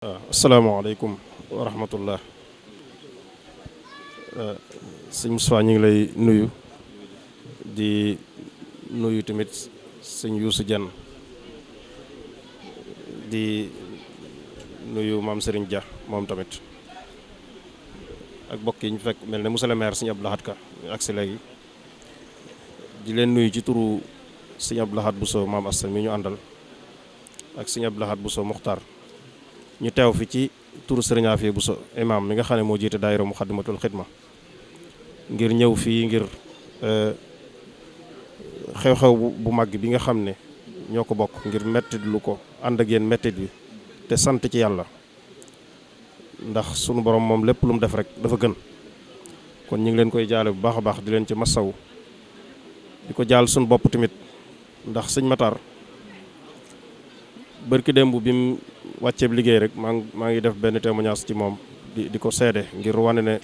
waaw asalaamaaleykum wa rahmatullah. sëñ Moustapha ñu ngi lay nuyu di nuyu tamit sëñ Youssou Dieng di nuyu maam Serigne Dia moom tamit ak mbokk yi ñu fekk mel ne monsieur le maire sëñ Abdou Lahad Ka ak si léegi di leen nuyu ci turu sëñ Abdou Lahad Bousso maam Asta mi ñu àndal ak sëñ Abdou Lahad Bousso Muxtaar ñu teew fi ci turu Serigne Afia Bousso imam mi nga xam ne moo jiite daayira Muxaddamatul Xidma ngir ñëw fii ngir xew-xew bu mag bi nga xam ne ñoo ko bokk ngir mettit lu ko ànd ak yéen mettit bi te sant ci yàlla ndax sunu borom moom lépp lu mu def rek dafa gën kon ñu ngi leen koy jaale bu baax a baax di leen ci massaw di ko jaal sunu bopp tamit ndax sëñ Matar bërki démb bi mu wàcceeb liggéey rek maa ngi def benn témoignage ci moom di ko seede ngir wane ne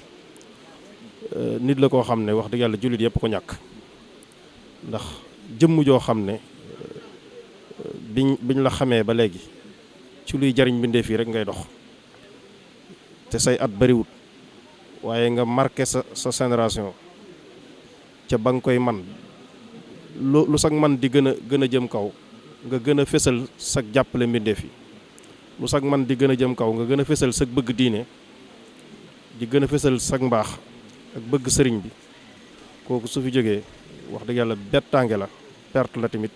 nit la koo xam ne wax dëgg yàlla jullit yëpp ko ñàkk ndax jëmm joo xam ne biñ la xamee ba léegi ci luy jariñ mbindeef yi rek ngay dox te say at bariwut waaye nga marqué sa génération ca ba nga koy man lu sag man di gën a jëm kaw nga gën a fésal sag jàppale mbindeef yi lu sag man di gën a jëm kaw nga gën a fésal sag bëgg diine di gën a fésal sag mbaax ak bëgg sëriñ bi kooku su fi jógee wax dëgg yàlla bettaange la perte la tamit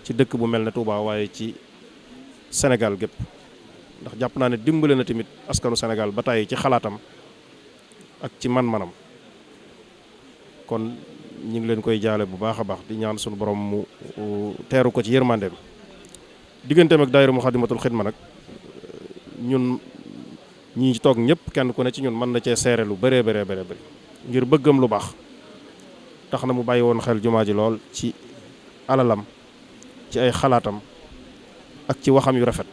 ci dëkk bu mel ne Touba waaye ci Sénégal gépp ndax jàpp naa ne dimbale na tamit askanu Sénégal ba tàyyi ci xalaatam ak ci man-manam kon ñu ngi leen koy jaale bu baax a baax di ñaan suñu borom mu teeru ko ci yërmandeem digganteem ak daayira Muxaddamatul Xidma nag ñun ñi toog ñëpp kenn ku ne ci ñun mën na cee seere lu bëree bëri ngir bëggam lu baax tax na mu bàyyi woon xel jumaa ji lool ci alalam ci ay xalaatam ak ci waxam yu rafet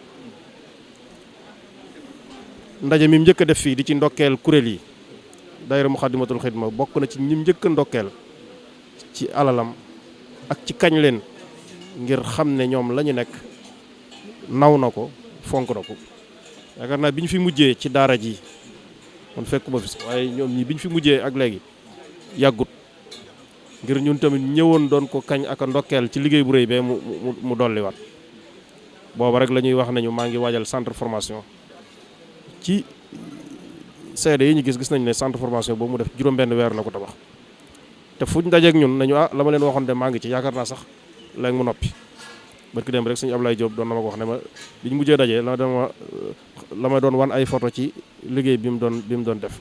ndaje mi njëkk a def fii di ci ndokkeel kuréel yi daayira Muxaddamatul Xidma bokk na ci ñim njëkk a ndokkeel ci alalam ak ci kañ leen ngir xam ne ñoom la ñu nekk naw na ko fonk na ko yaakaar naa bi ñu fi mujjee ci daara ji man fekkuma fi waaye ñoom ñi bi ñu fi mujjee ak léegi yàggut ngir ñun tamit ñëwoon doon ko kañ ak a ndokkeel ci liggéey bu rëy bee mu dolliwaat booba rek la ñuy wax nañu maa ngi waajal centre formation ci seede yi ñu gis nañ ne centre formation boobu mu def juróom-benn weer la ko tabax te fuñ dajeek ñun nañu la ma leen waxoon de maa ngi ci yaakaar naa sax léegi mu noppi barki dem rek sëñ Ablaye Diop doon na ma ko wax ne ma bi ñu mujjee dajee la ma doon wan ay photo ci liggéey bi mu doon def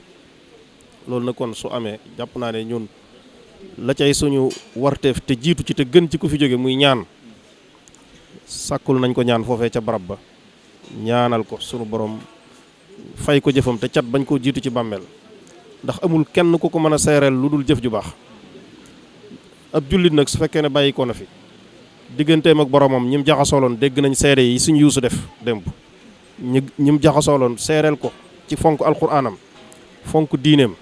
loolu nag kon su amee jàpp naa ne ñun la cay suñu warteef te jiitu ci te gën ci ku fi jóge muy ñaan sàkkul nañ ko ñaan foofee ca barab ba ñaanal ko sunu borom fay ko jëfam te cat bañ koo jiitu ci bàmmeel ndax amul kenn ku ko mën a seereel lu dul jëf ju baax ab jullit nag su fekkee ne bàyyi ko na fi digganteem ak boromam ñim jaxasooloon dégg nañ seere yi suñ yuusu def démb ñim jaxasooloon seereel ko ci fonk alxuraanam fonk diineem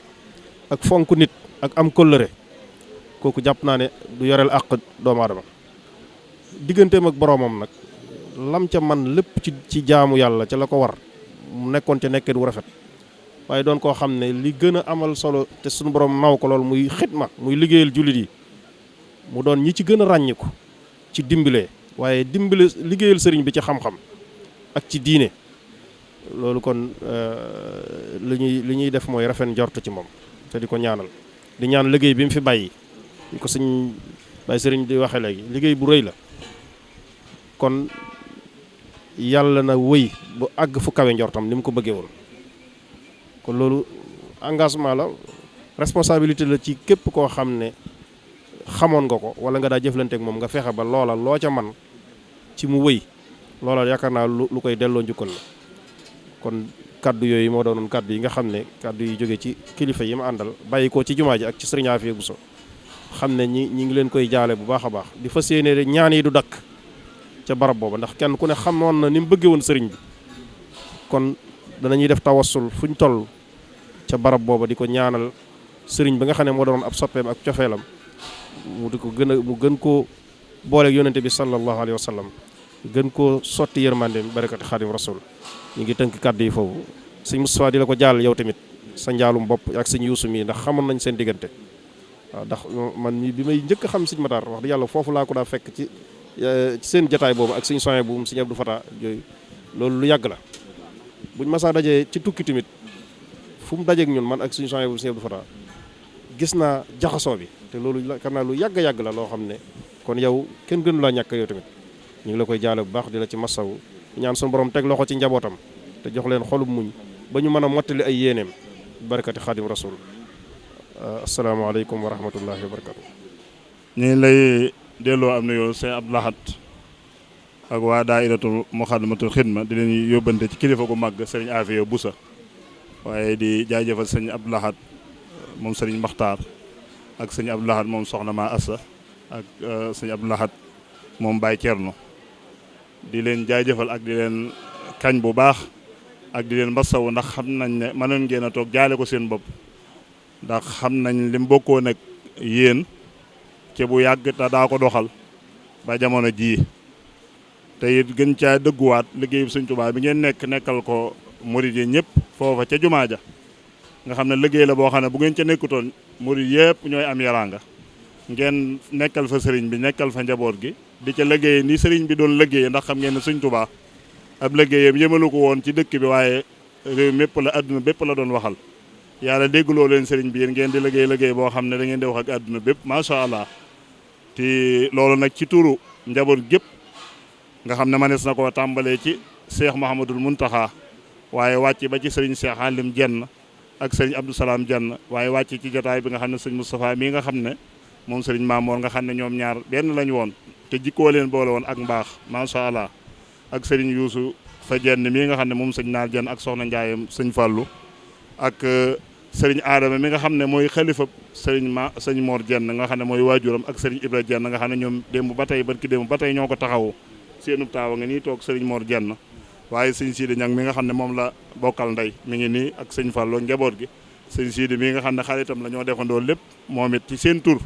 ak fonk nit ak am kóllëre kooku jàpp naa ne du yoreel àq doomu aadama digganteem ak boromam nag lam ca man lépp ci jaamu yàlla ca la ko war mu nekkoon ca nekkee du rafet waaye doon koo xam ne li gën a amal solo te suñu borom naw ko lool muy xidma muy liggéeyal jullit yi mu doon ñi ci gën a ràññiku ci dimbalee waaye dimbale liggéeyal sëriñ bi ci xam-xam ak ci diine loolu kon li ñuy def mooy rafet njort ci moom te di ko ñaanal di ñaan liggéey bi mu fi bàyyi di ko sëñ bàyyi sëriñ di waxe léegi liggéey bu rëy la kon yàlla na wëy bu àgg fu kawe njortam ni mu ko bëggee woon kon loolu engagement la responsabilité la ci képp koo xam ne xamoon nga ko wala nga daa jëflanteek moom nga fexe ba loola loo ca man ci mu wëy loola yaakaar naa lu koy delloo njukkal la kon kaddu yooyu moo doonoon kaddu yi nga xam ne kaddu yi jóge ci kilifa yi ma àndal bàyyi ko ci jumaa ji ak ci Serigne Afia Bousso xam ne ñi ngi leen koy jaale bu baax a baax di fas yéene ñaan yi du dakk ca barab booba ndax kenn ku ne xamoon na ni mu bëggee woon sëriñ bi kon danañuy def tawassul fuñ toll ca barab booba di ko ñaanal sëriñ bi nga xam ne moo doon ab soppeem ak cofeelam mu gën koo booleeg yonente bi sallallahu alayhi wa sallam gën koo sotti yërmandeem barakati xaadim rasul ñu ngi tënk kàddu yi foofu sëñ Moustapha di la ko jaal yow tamit sa njaalum bopp ak sëñ Yuusu mii ndax xamoon nañ seen diggante waaw ndax man mii bi may njëkk a xam sëñ Matar wax dëgg yàlla foofu laa ko daa fekk ci seen jataay boobu ak sëñ Soye bu sëñ Abdou Fata yooyu loolu lu yàgg la buñ masaa dajee ci tukki tamit fu mu dajeek ñun man ak sëñ Soye bu sëñ Abdou Fata gis naa jaxasoo bi te loolu xam naa lu yàgg la loo xam ne kon yow kenn gënu laa ñàkk yow tamit ñu ngi la koy jaale bu baax di la ci massawu ñaan suñu borom teg loxo ci njabootam te jox leen xolum muñ ba ñu mën a mottali ay yéeneem barakati xaadim rasul asalaamaaleykum wa rahmatullahi wa barakatu. ñu ngi lay delloo am na yow sëñ Abdou Lahad ak waa daayiratul Muxaddamatul Xidma di leen yóbbante ci kilifa gu màgg sëriñ Afiya Busa waaye di jaajëfal sëñ Abdou Lahad moom sëriñ Maxtaar ak sëñ Abdou Lahad moom soxna Ma Assa ak sëñ Abdou Lahad moom Baye Thierno di leen jaajëfal ak di leen kañ bu baax ak di leen mbasawu ndax xam nañ ne mënoon ngeen a toog jaale ko seen bopp ndax xam nañ lim bokkoo nag yéen ci bu yàgg te daa ko doxal ba jamono jii te it gën caa dëgguwaat liggéeyu Sëñ Tuubaa bi ngeen nekkal ko murid yi ñëpp foofa ca jumaa ja nga xam ne liggéey la boo xam ne bu ngeen ca nekkutoon murid yëpp ñooy am yaraanga ngeen nekkal fa sëriñ bi nekkal fa njaboot gi di ca liggéey ni sëriñ bi doon liggéey ndax xam ngeen ne Sëñ Tuubaa ab liggéeyam yëmalu ko woon ci dëkk bi waaye réew mépp la adduna bépp la doon waxal yàlla déggloo leen sëriñ bi yéen ngeen di liggéey boo xam ne da ngeen di wax ak adduna bépp macha allah te loolu nag ci turu njaboot gépp nga xam ne manees na ko tàmbalee ci Cheikh Mouhamadul Mountakha waaye wàcc ba ci sëriñ Cheikh Halim Jenn ak sëriñ Abdou Salaam Jenn waaye wàcc ci jotaay bi nga xam ne sëriñ Moustapha mii nga xam ne moom sëriñ Mamoor nga xam ne ñoom ñaar benn lañu woon te jikkoo leen boole woon ak mbaax macha allah ak sëriñ Yuusu fa Jenn mii nga xam ne moom sëñ Naar Jenn ak soxna Njaayam sëñ Fàllu ak sëriñ Adama mi nga xam ne mooy xalifa sëñ Mor Jenn nga xam ne mooy waajuram ak sëriñ Ibra Jenn nga xam ne ñoom démb ba tey barki démb ba tey ñoo ko taxawu seenub taawa nga nii toog sëriñ Mor Jenn waaye sëñ Siidi Ñang mi nga xam ne moom la bokkal ndey mi ngi nii ak sëñ Fàllu njaboot gi sëñ Siidi mi nga xam ne xaritam la ñoo defandoo lépp moom it ci seen tur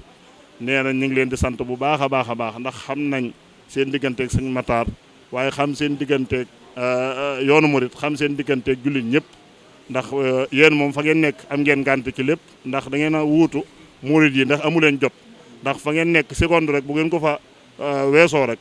nee na ñu ngi leen di sant bu baax a baax a baax ndax xam nañ seen digganteeg sëñ Matar waaye xam seen digganteeg yoonu murit xam seen digganteeg jullit ñëpp ndax yéen moom fa ngeen nekk am ngeen gànt ci lépp ndax da ngeen a wuutu murit yi ndax amu leen jot ndax fa ngeen nekk seconde rek bu ngeen ko fa weesoo rek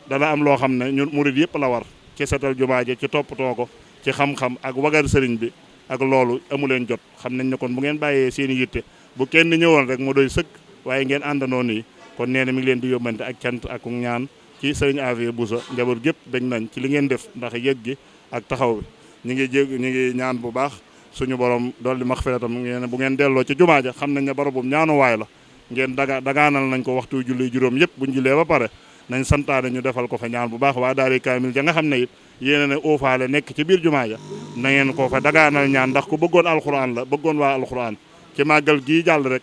dana am loo xam ne ñun murit yëpp la war ci setal jumaa ji ci toppatoo ko ci xam-xam ak wagar sëriñ bi ak loolu amu leen jot xam nañ ne kon bu ngeen bàyyee seen i yitte bu kenn ñëwoon rek mu doy sëkk waaye ngeen àndandoo nii kon nee na mi ngi leen di yóbbante ak cant ak ñaan ci sëriñ Afiya Busa njaboot gépp dañ nañ ci li ngeen def ndax yëg gi ak taxaw bi ñu ngi ñaan bu baax suñu borom dolli maxfiratam ngeen bu ngeen delloo ci jumaa ja xam nañ ne barabum ñaanuwaay la ngeen dagaanal nañ ko waxtu julli juróom yëpp buñ jullee ba pare nañ santaane ñu defal ko fa ñaan bu baax waa daari kaamil ja nga xam ne it yéena ne uufaale nekk ci biir jumaa ja na ngeen ko fa dagaanal ñaan ndax ku bëggoon alxuraan la bëggoon waa alxuraan ci màggal gii jàll rek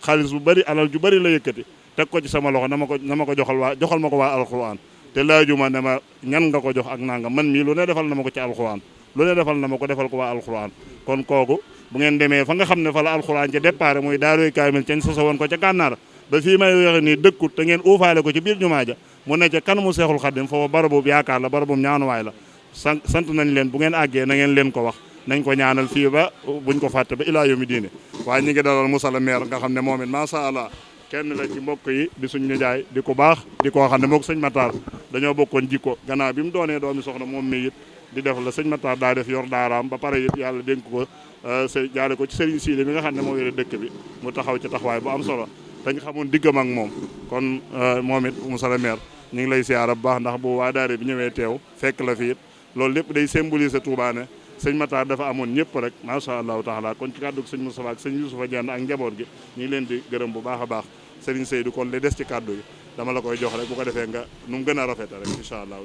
xaalis bu bari alal ju bari la yëkkati teg ko ci sama loxo na ma ko joxal ma ko waa alxuraan te laajuma ne ma ñan nga ko jox ak nanga man mii lu ne defal na ma ko ci alxuraan lu ne defal na ma ko defal ko waa alxuraan kon kooku bu ngeen demee fa nga xam ne fa la alxuraan ca départ muy daaroy kaamil cañ soso woon ko ca gànnaar ba fii may waxe nii dëkkut te ngeen uufaale ko ci biir jumaa ja mu ne ca kanamu Seexul Xadim foofu baraboobu yaakaar la baraboobu ñaanuwaay la sant nañ leen bu ngeen àggee na ngeen leen ko wax nañ ko ñaanal fii ba buñ ko fàtte ba ilaa yomi diine waaye ñi ngi dalal Moussa la maire nga xam ne moom it macha allah kenn la ci mbokk yi di suñ nijaay di ko baax di koo xam ne mook sëñ Matar dañoo bokkoon jikko gannaaw bi mu doonee doomi soxna moom mi it di def la sëñ Matar daa def yor daaraam ba pare it yàlla dénk ko jaare ko ci sëriñ Siidi mi nga xam ne moo yore dëkk bi mu taxaw ci taxawaay bu am solo dañ xamoon diggam ak moom kon moom it Moussa le maire ñu ngi lay siyaara bu baax ndax bu waa daare bi ñëwee teew fekk la fi it loolu lépp day symboliser Touba ne sëñ Matar dafa amoon ñëpp rek macha allahu taala kon ci kàddu sëñ Moustapha ak sëñ Youssoufa Dieng ak njaboot gi ñu ngi leen di gërëm bu baax a baax Serigne Seydou kon li des ci kàddu gi dama la koy jox rek bu ko defee nga nu mu gën a rafete rek incha allah